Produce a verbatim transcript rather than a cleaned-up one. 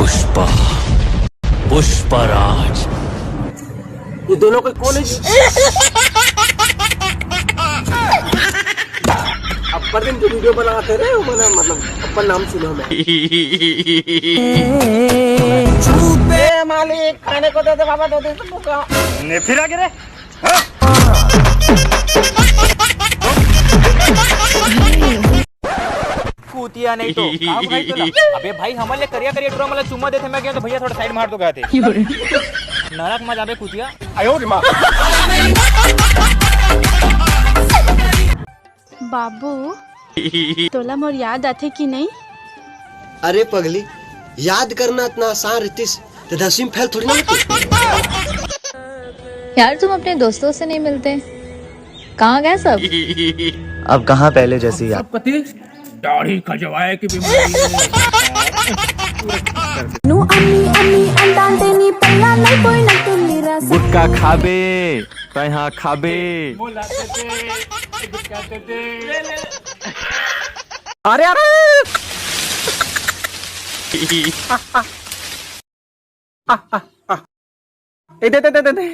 पुष्पा, पुष्पराज। ये दोनों कोई कौन है जी? अब्बर दिन की वीडियो बनाते रहे हो, मैंने मतलब अब्बर नाम सुना मैं। ए मालिक, खाने को दे दे बाबा, दो दिन से भूखा हूँ। ने फिर आगे रे। कुतिया नहीं तो का भाई तोला? अबे भाई, हमन ले करिया करिया टुरा मन ला चुम्मा देथे, मैं कहूँ तो भैया थोड़ा साइड मार दो कहते। नरक में जाबे कुतिया। आयो रे माँ। बाबू, तोला मोर याद आथे कि नहीं? अरे पगली, याद करना इतना आसान रहतिस त दसवीं में फेल थोड़ी ना होती। यार, तुम अपने दोस्तों से नहीं मिलते, कहाँ गए सब? अब कहाँ पहले जैसी याद? सब कथी दाढ़ी खजवाए की बीमारी है। नु अम्मी अम्मी अंडाल देनी पल्ला नहीं कोई ना तुल्ली रस। गुटखा खाबे, तैहा खाबे। अरे अरे। ए, दे, दे, दे, दे, दे।